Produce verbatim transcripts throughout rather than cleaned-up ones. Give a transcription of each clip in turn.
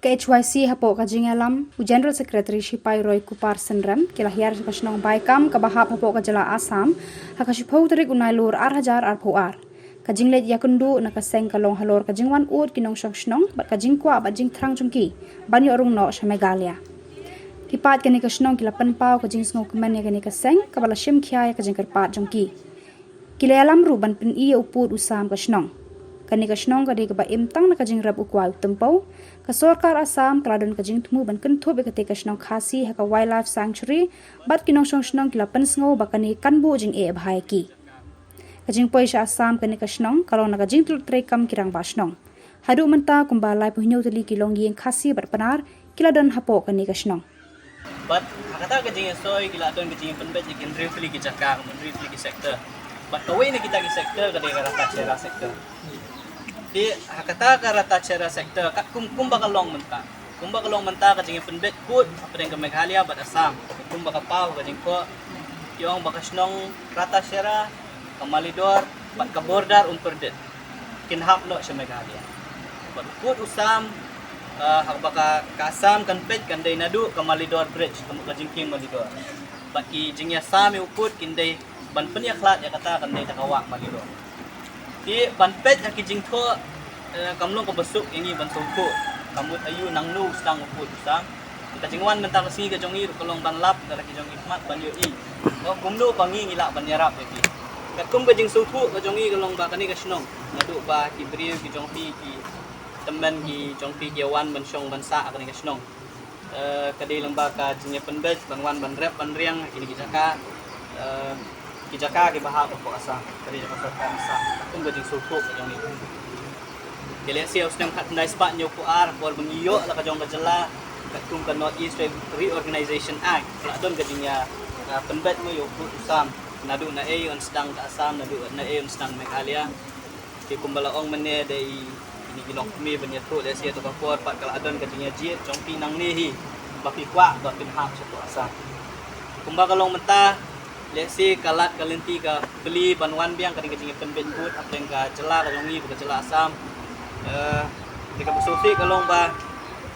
Ka H Y C hapoh ka jingïalam u General Secretary Shipai Roy Kupar Synrem ki la hiar sha ka shnong Baikam kaba hap hapoh ka jylla Assam ha ka shiphew tarik u Nailur ar hajar arphew ar. Ka jingleit ïakynduh na ka seng ka long halor ka jingwan ud ki nongshong shnong bad ka jingkwah bad jingthrang jong ki ban ïoh rung noh sha Meghalaya. Ki paid kane ka shnong ki la pynpaw ka jingsngewkmen ïa kane ka seng kaba la shim khia ïa ka jingkyrpad jong ki. Ki la ïalam ruh ban pyni ïa u pud u sam ka shnong. Kane ka shnong ka dei kaba im tang na ka jingrep u kwai u tympew. Ka sorkar Assam ka la don ka jingthmu ban kynthup ïa kata ka shnong Khasi ha ka Wildlife Sanctuary bad ki nongshong shnong ki la pynsngew ba kane kan buh jingeh bha ïa ki. Ka jingpoi sha Assam kane ka shnong ka long na ka jingtlot treikam ki rangbah shnong. Haduh mynta kumba laiphew hynñiew tylli ki longïing Khasi bad Pnar ki la don hapoh kane ka shnong. Bad ha kata ka jingïasoi ki la don ka jingpynbeit ïa ki hynriew tylli ki jaka, hynriew tylli ki sector. Bad kawei na kita ki sector ka dei ka Rata Chera sector. Te ha kata ka Rata Chera sector katkum kumba ka long mynta. Kumba ka long mynta ka jingpynbeit kut hapdeng ka Meghalaya bad Assam. Kumba ka paw ka jingkhoh ki ong ba ka shnong Rata Chera, ka Malidor bad ka border Umperdit kin hap noh sha Meghalaya. Bad u kut u sam, eh, haba ka, ka Assam kan peit kan dei naduh ka Malidor Bridge, ka, ka jingkieng Malidor. Bad ki jingïasam ïa u kut kin dei ban pynïakhlad ïa kata kan dei ta ka wah Malidor. Te ban peit ha ki jingthoh, eh, kam long kaba suk ïa ngi ban sngewthuh ka mut aïu, nangno u sdang u kut u sam. Ka jingwan mynta ka sngi ka jong ngi ruh ka long ban lap da la ki jong ngi khmat ban ïohi ba kumno ba ngi ngi lah ban ïarap ïa ki. Katkum ka jingsngewthuh ka jong ngi ka long ba kane ka shnong naduh ba ki briew ki jong phi, ki tymmen ki jong phi ki wan ban shong ban sah ha kane ka shnong. Eh, ka dei lyngba ka jingïapynbeit ban wan ban rep ban riang ha kine ki jaka, eh, ki jaka kiba hap hapoh Assam, ka dei jaka sorkar Assam. Katkum ka jingsngewthuh ka jong ngi. Te lehse ha u snem khatkhyndai spah hynñiewphew ar, por ba ngi ïoh la ka jong ka jylla, katkum ka North East Reorganization Act, ka la don ka jingïa, ah, pynbeit mo ïa u kut u sam, naduh naei un sdang ka Assam, naduh naei un sdang Meghalaya. Te kumba la ong mynne da i, ini ki longkmie ban ïathuh, lehse ha kato ka por pat ka la don ka jingïajied jong phi nangne hi ba phi kwah ba phin hap sha hapoh Assam. Kumba ka long mynta, lehse ka lad ka lynti ka plie ban wan biang kane ka jingïapynbeit kut hapdeng ka jylla ka jong ngi bad ka jylla Assam. Eh, te kaba sngewsih ka long ba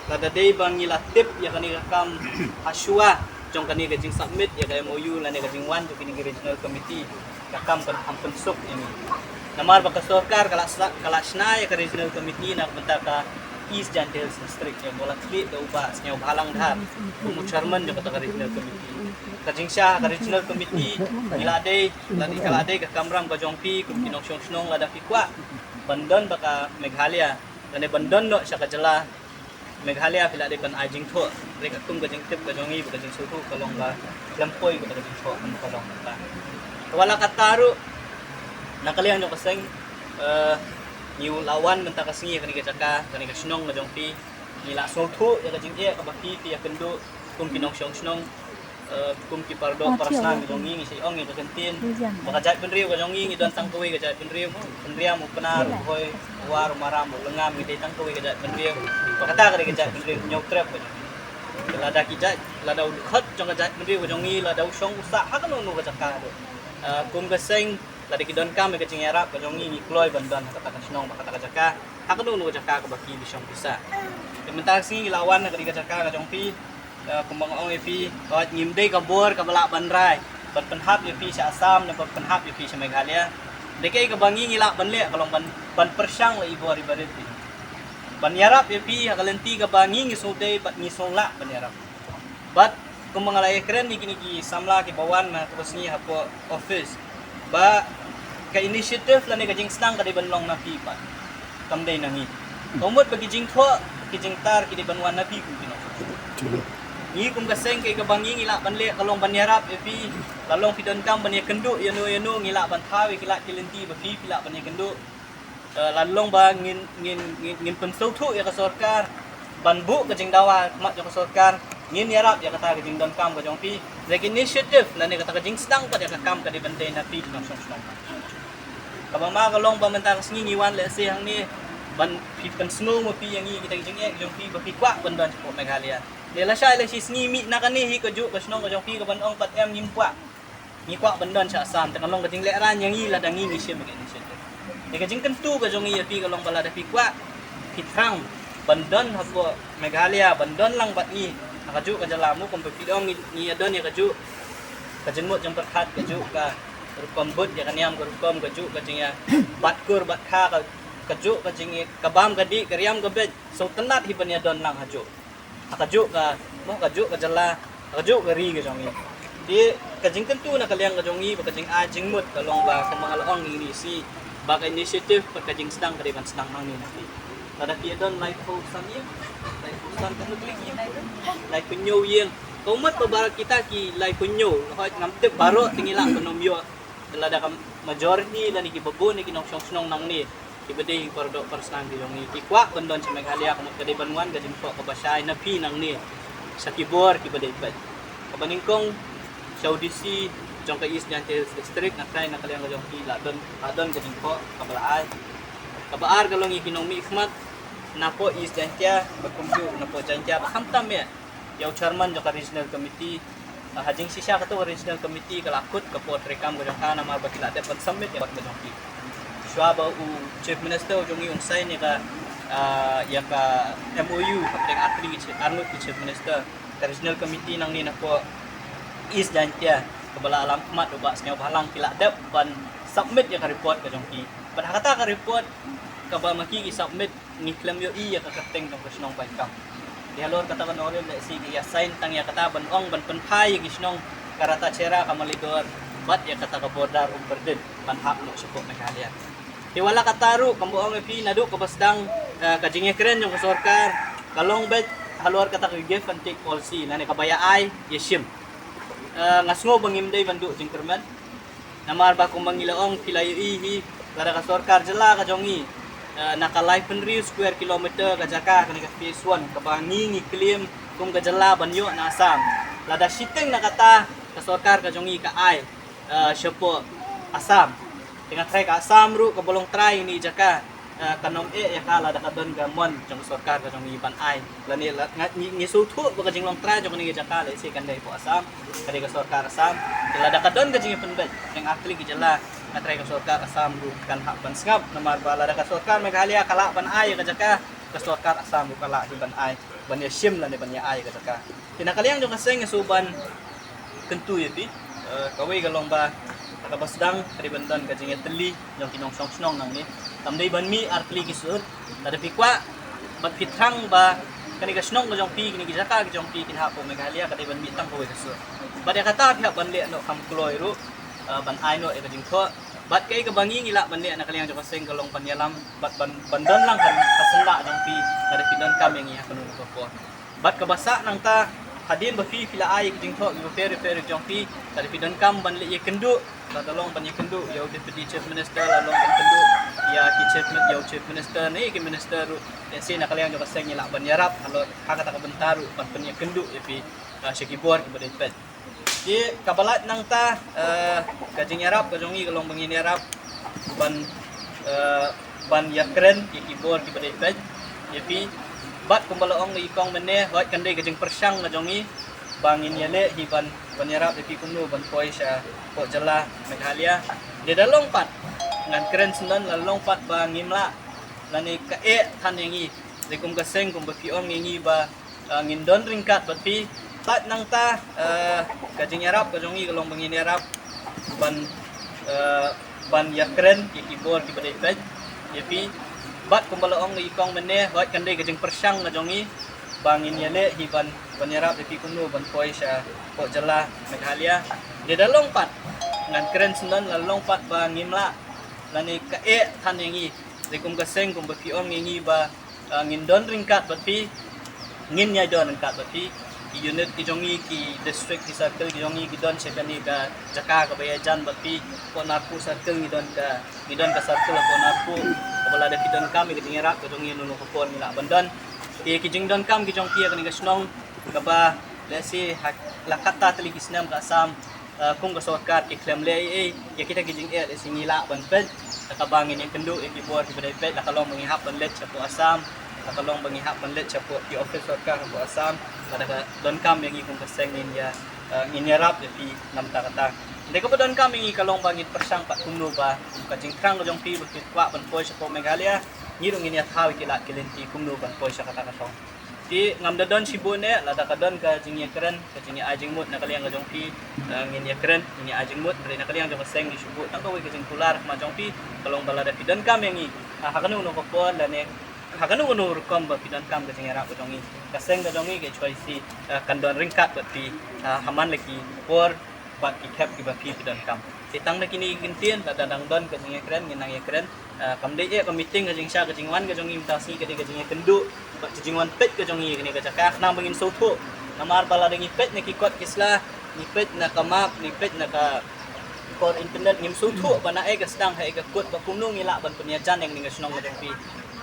lada dei ba ngi la tip ïa kane ka kam ha shuwa jong kane ka jingsubmit ïa ka M O U lane ka jingwan jong kine ki regional committee, ka kam kan kham pynsuk ïa ngi. Namar ba ka sorkar ka la sa-, ka la shna ïa ka regional committee na ka bynta ka East Jaintia Hills District, ïa ba la khlieh da u Bah Sniawbhalang Dhar kum u chairman jong kata ka regional committee. Ka jingshisha ka regional committee ngi la dei, la dei, ka la dei ka kamram ka jong phi kum ki nongshong shnong, lada phi kwah ban don bad ka Meghalaya lane ban don noh sha ka jylla Meghalaya, phi la dei ban ai jingthoh. Hynrei katkum ka jingtip ka jong ngi bad ka jingsngewthuh ka long ba khlem poi kata ka jingthoh, ka long kata. Te wat la katta ruh, na ka liang jong ka seng, eh, ngi la wan mynta ka sngi ha kane ka jaka, kane ka shnong ka jong phi. Ngi la sngewthuh ïa ka jingeh kaba phi phi ïakynduh kum ki nongshong shnong, eh, kum ki paralok parasnam ki jong ngi, ngi sa ong ïa ka kyntien ba ka jaitbynriew ka jong ngi, ngi don tang kawei ka jaitbynriew, u Pynriam, u Pnar, u Bhoi, u War, u Maram, u Lyngngam, ngi dei tang kawei ka jaitbynriew. Ba kata ka dei ka jaitbynriew Hynñiewtrep ka jong ngi. Lada ki jait, lada u dkhot jong ka jaitbynriew ka jong ngi, lada u shong u sah ha kano kano ka jaka ruh, eh, kum ka seng, lada ki donkam ïa ka jingïarap ka jong ngi, ngi kloi ban don ha kata ka shnong bad kata ka jaka ha kano kano ka jaka kaba phi phi shong phi sah. Te mynta ka sngi ngi la wan ha kane ka jaka ka jong phi, eh, kumba nga ong ïa phi, ka wat ngim dei ka bor kaba lah ban rai ban pynhap ïa phi sha Assam ne ban pynhap ïa phi sha Meghalaya. Dei kaei kaba ngi ngi lah ban leh ka long ban, ban pyrshang la i bor i barit phi, ban ïarap ïa phi ha ka lynti kaba ngi ngi sngewdei bad ngi sngew lah ban ïarap. Bad kumba nga la ïakren ïa kine ki samla kiba wan ha kato ka sngi hapoh office, ba ka initiative lane ka jingsdang ka dei ban long na phi pat, kam dei na ngi. Ka mut ba ki jingthoh ki jingtar ki dei ban wan na phi kum ki nongshong shnong. Ngi kum ka seng, kaei kaba ngi ngi lah ban leh ka long ban ïarap ïa phi. La long phi donkam ban ïakynduh ïano ïano, ngi lah ban thaw ïa ki lad ki lynti ba phi phi lah ban ïakynduh. Eh, la long ba ngin, ngin, ngin, ngin pynsngewthuh ïa ka sorkar ban buh ka jingdawa ha khmat jong ka sorkar, ngin ïarap ïa kata ka jingdonkam ka jong phi. Lane ka initiative lane kata ka jingsdang pat ïa ka kam ka dei ban dei na phi ki nongshong shnong. Kaba ma ka long ba mynta ka sngi ngi wan lehse hangne ban phi pynsngew ma phi ïa ngi kita ki jingeh jong phi ba phi kwah ban don shapoh Meghalaya. Lane lashai lashisngi mih na kane hi kajuh ka shnong ka jong phi ka ban ong pat em ngim kwah. Ngi kwah ban don sha Assam, te ka long ka jinglehrain ïa ngi lada ngi ngi shim ka initiative. Te ka jingkyntu ka jong ngi ïa phi ka long ba lada phi kwah, phi thrang, ban don hapoh Meghalaya, ban don lang bad ngi ha kajuh ka jylla. Mo kumba phi ong ngi, ngi ïa don ïa kajuh ka jingmut jingpyrkhat, kajuh ka rukom bud ïa ka niam ka rukom, kajuh ka jingïa bat kur bat kha, ka, kajuh ka jingïa ka bam ka dih, ka riam ka beit. Sngewtynnat hi ban ïa don lang hajuh ha kajuh ka, mo, kajuh ka jylla, kajuh ka ri ka jong ngi. Te ka jingkyntu na ka liang ka jong ngi bad ka jingai jingmut ka long ba kumba nga la ong ïa ngi shi ba ka initiative bad ka jingsdang ka dei ban sdang nangne na phi. Lada phi don laiphew san ïing, laiphew san, ka mut liki laiphew hynñiew ïing, ka mut ba baroh kita ki laiphew hynñiew, hooid ngam tip baroh te ngi lah ban ym ïoh. Lada ka majority lane kiba bun ki nongshong shnong nangne kiba dei ki paradoh parasnam ki jong ngi ki kwah ban don sha Meghalaya, ka mut ka dei ban wan ka jingthoh kaba shai na phi nangne sha ki bor kiba dei peit. Kaba nyngkong, sha u D C jong ka East Jaintia Hills District, nga trai na ka liang ka jong phi la don, la don ka jingthoh kaba la ai. Kaba ar ka long ïa ki nongmihkhmat napoh East Jaintia bad kumjuh napoh Jaintia, bad khamtam eh ïa u chairman jong ka regional committee. Ah, ha jingshisha kato ka regional committee ka la kut ka por treikam ka jong ka namar ba ki la dep ban submit ïa ka jong ki. Shuwa ba u chief minister u jong ngi un sign ïa ka, ah, ïa ka M O U hapdeng artylli ki chi-, arngut ki chief minister, ka regional committee nangne napoh East Jaintia kaba la lam khmat u Bah Sniawbhalang ki la dep ban submit ïa ka report ka jong ki. Bad ha kata ka report kaba ma ki ki submit ngi khlem ïohi ïa ka kyrteng jong ka shnong Paikam. Te halor kata ka Honorable lehse ki ïa sign tang ïa kata ban ong ban pynphai ïa ki shnong ka Ratacherra, ka Malidor bad ïa kata ka border Umperdit ban hap noh shapoh Meghalaya. Te wat la kata ruh kumba ong ïa phi naduh kaba sdang, eh, ka jingïakren jong ka sorkar ka long beit halor kata ka give and take policy, lane kaba ïa ai ïa shim. Eh, nga sngew ba ngim dei ban duh jingkyrmen. Namar ba kumba ngi la ong, phi la ïohi hi, lada ka sorkar jylla ka jong ngi, eh, na ka laiphew hynriew square kilometer ka jaka kane ka phase one kaba ngi ngi claim kum ka jylla ban ïoh na Assam. Lada shiteng na kata ka sorkar ka jong ngi ka ai, eh, shapoh Assam. Te nga trai ka Assam ruh kaba long trai ïa kane ka jaka, eh, kan ym eh ïa ka lada ka don ka mon jong ka sorkar ka jong ngi ban ai. Lane la, nga, ngi, ngi sngewthuh ba ka jinglong trai jong kane ka jaka lehse kan dei hapoh Assam, ka dei ka sorkar Assam. Te lada ka don ka jingïapynbeit hapdeng artylli ki jylla, nga trai ka sorkar Assam ruh kan hap ban sngap, namar ba lada ka sorkar Meghalaya ka lah ban ai ïa ka jaka, ka sorkar Assam ruh ka lah hi ban ai, ban ïa shim lane ban ïa ai ïa ka jaka. Te na ka liang jong ka seng nga shu ban kyntu ïa phi, eh, kawei ka long ba kaba sdang ka dei ban don ka jingïatylli jong ki nongshong shnong nangne. Kam dei ban mih artylli ki sur. Lada phi kwah bad phi thrang ba kane ka shnong ka jong phi, kane ka jaka ka jong phi kin hap hapoh Meghalaya, ka dei ban mih tang kawei ka sur. Bad ïa kata phi hap ban leh noh kham kloi ruh, eh, ban ai noh ïa ka jingthoh. Bad kaei kaba ngi ngi lah ban leh na ka liang jong ka seng ka long ban ïalam bad ban, ban don lang ha, ha syndah jong phi lada phi donkam ïa ngi ha kano kano ka por. Bad kaba sah nangta, hadien ba phi, phi la ai ki jingthoh kiba pher pher jong phi, lada phi donkam ban leit ïakynduh, lada long ban ïakynduh ïa u Deputy Chief Minister, lada long ban kynduh ïa ki Chief Min-, ïa u Chief Minister ne ki Minister ruh, lehse na ka liang jong ka seng ngi lah ban ïarap halor ha kata ka bynta ruh ban pynïakynduh ïa phi, ah, sha ki bor kiba dei peit. Te kaba lait nangta, eh, ka jingïarap ka jong ngi ka long ba ngin ïarap ban, eh, ban ïakren ïa ki bor kiba dei peit ïa phi. Bad kumba la ong ïa i kong mynne, hooid kan dei ka jingpyrshang ka jong ngi ba ngin ïaleh hi ban, ban ïarap ïa phi kumno ban poi shapoh jylla Meghalaya. Te da long pat ngan kren sngewdon, la long pat ba ngim lah lane ka eh than ïa ngi. Te kum ka seng kumba phi ong ïa ngi ba ah, ngin don ryngkat bad phi. Bad nangta, ah, ka jingïarap ka jong ngi ka long ba ngin ïarap ban, ah, ban ïakren ïa ki bor kiba dei peit ïa phi. Bad kumba la ong ïa i kong mynne, hooid kan dei ka jingpyrshang ka jong ngi ba ngin ïaleh hi ban, ban ïarap ïa phi kumno ban poi shapoh jylla Meghalaya. Te da long pat ngan kren sngewdon, la long pat ba ngim lah lane ka eh than ïa ngi. Te kum ka seng kumba phi ong ïa ngi ba ah, ngin don ryngkat bad phi, ngin ïai don ryngkat bad phi. Ki unit ki jong ngi, ki district, ki circle ki jong ngi ki don sha kane ka jaka kaba ïajan bad phi. Hapoh Narpuh circle ngi don ka, ngi don ka circle hapoh Narpuh kaba lada phi donkam ïa ka jingïarap ka jong ngi, kano kano ka por ngi lah ban don. Te ki jingdonkam ki jong phi ha kane ka shnong kaba lehse ha la katta tylli ki snem ka Assam, ah, kum ka sorkar ki khlem leh ei ei ïa kita ki jingeh, lehse ngi lah ban peit. Da kaba ngin ïakynduh ïa ki bor kiba dei peit, la ka long ba ngi hap ban leit shapoh Assam, la ka long ba ngi hap ban leit shapoh ki office sorkar hapoh Assam. Lada ka donkam ïa ngi kum ka seng ngin ïa, ah, ngin ïarap ïa phi namar kata. Te kaba donkam ïa ngi ka long ba ngin pyrshang pat kumno ba ka jingthrang ka jong phi ba phi kwah ban poi shapoh Meghalaya, ngi ruh ngin ïa thaw ïa ki lad ki lynti kumno ban poi sha kata ka thong. Te ngam da don shibun eh, lada ka don ka jingïakren, ka jingïa ai jingmut na ka liang ka jong phi, eh, ngin ïakren, ngin ïa ai jingmut, hynrei na ka liang jong ka seng ngi shu buh tang kawei ka jingkular ha khmat jong phi, ka long ba lada phi donkam ïa ngi, ah, ha kano kano ka por lane ha kano kano rukom ba phi donkam ka jingïarap ka jong ngi, ka seng ka jong ngi ka H Y C, ah, kan don ryngkat bad phi, ah, ha man la ki por bad ki khep kiba phi phi donkam. Te tang da kine ki kyntien, lada dang don ka jingïakren, ngin nang ïakren. Ah, kam dei eh ka meeting, ka jingshah ka jingwan ka jong ngi mynta ka sngi ka dei ka jingïakynduh bad ka jingwan peit ka jong ngi kane ka jaka, khnang ba ngin sngewthuh. Namar ba lada ngi peit na ki kot ki sla, ngi peit na ka map, ngi peit na ka kor internet, ngim sngewthuh ba na ei ka sdang, ha ei ka kut, ba kumno ngi lah ban pynïajan ïa kane ka shnong ka jong phi,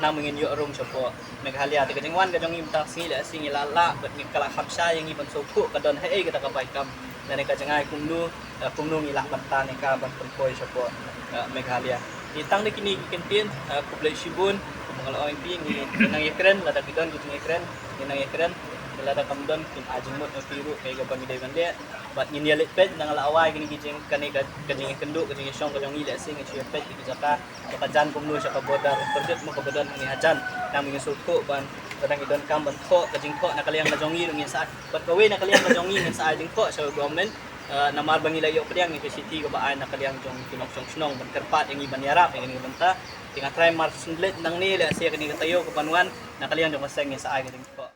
khnang ba ngin ïoh rung shapoh Meghalaya. Te ka jingwan ka jong ngi mynta ka sngi lehse ngi la lah bad ngi, ka la kham shai ïa ngi ban sngewthuh ka don ha ei kata ka baikam, lane ka jngai kumno, eh, kumno ngi lah ban tan ïa ka ban pynpoi shapoh, eh, Meghalaya. Te tang da kine ki kyntien, eh, khublei shibun, kumba nga la ong ïa phi, ngi, ngi nang ïakren, lada ki don ki jingïakren, ngi nang ïakren, lada kam don, kin ai jingmut ïa phi ruh kaei kaba ngi dei ban leh. Bad ngin ïa leit peit, nga la wai kine ki jing, kane ka, ka jingïakynduh, ka jingïashong ka jong ngi, lehse ngi shu ïa peit ki jaka, jaka jan kumno sha ka border, pyrshah mo ka border ngi hajan, nang ngi sngewthuh ban, lada ngi donkam ban thoh ka jingthoh na ka liang ka jong ngi ruh ngin sa ai. Bad kawei na ka liang ka jong ngi ngin sa ai jingthoh sha ka government, eh, namar ba ngi la ïoh pdiang ïa ka shithi kaba ai na ka liang jong ki nongshong shnong ban kyrpad ïa ngi ban ïarap ïa kane ka bynta. Te nga trai mar sngewleit nangne lehse kane ka taïew kaban wan, na ka liang jong ka seng ngin sa ai ka jingthoh.